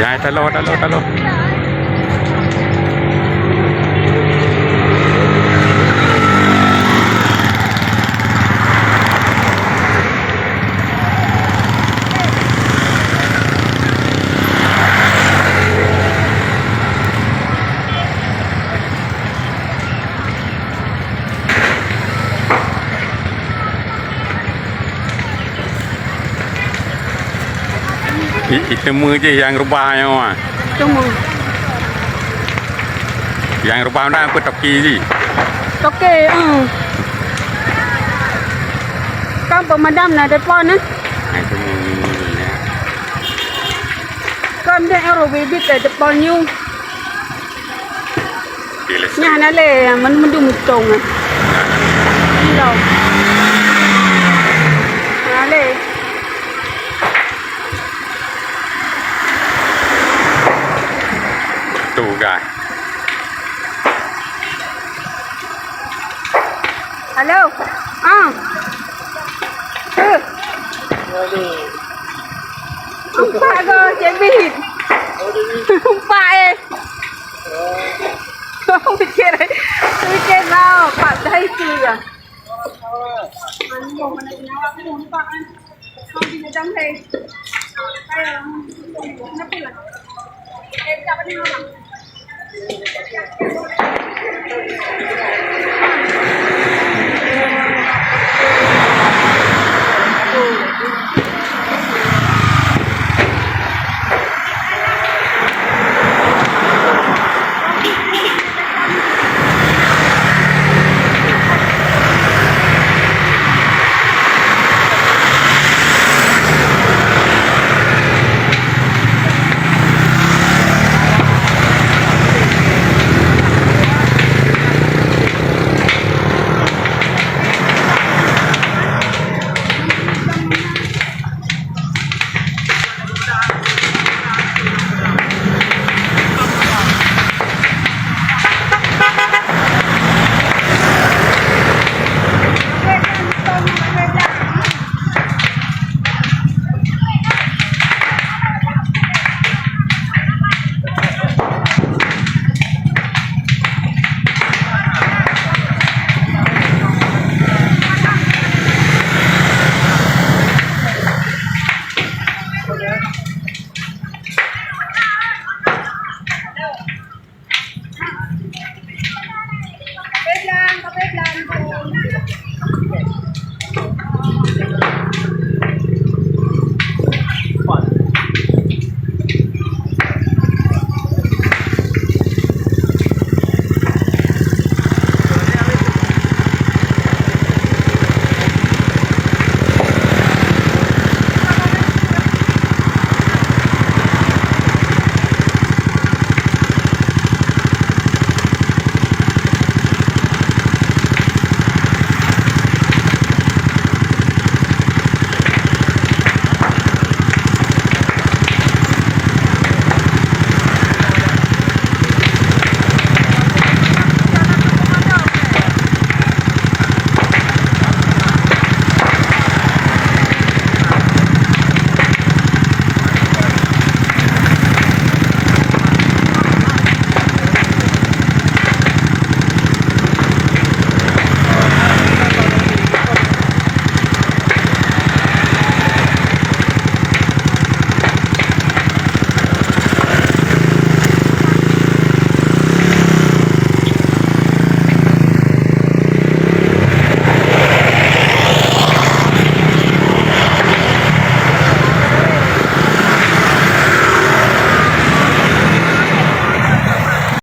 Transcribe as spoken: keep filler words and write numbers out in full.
Ya, talo, talo, talo. I-, iteumé jih nyang reubah nyoe, ah. Teumé. Nyang reubah na peue toke jih? Toke, hmm. Kan pemadam na depan, eh? Nah, iteumé, ya. Kan dek ero bibit na depan nyoe. Nyan na lé, man meudum tong. Nyoe. Na lé. Tu, guys. Halo. Ah. Eh. Empat go, Cik Bit. Empat, eh. Pikir, pikir lah, Pak Dai tu ya.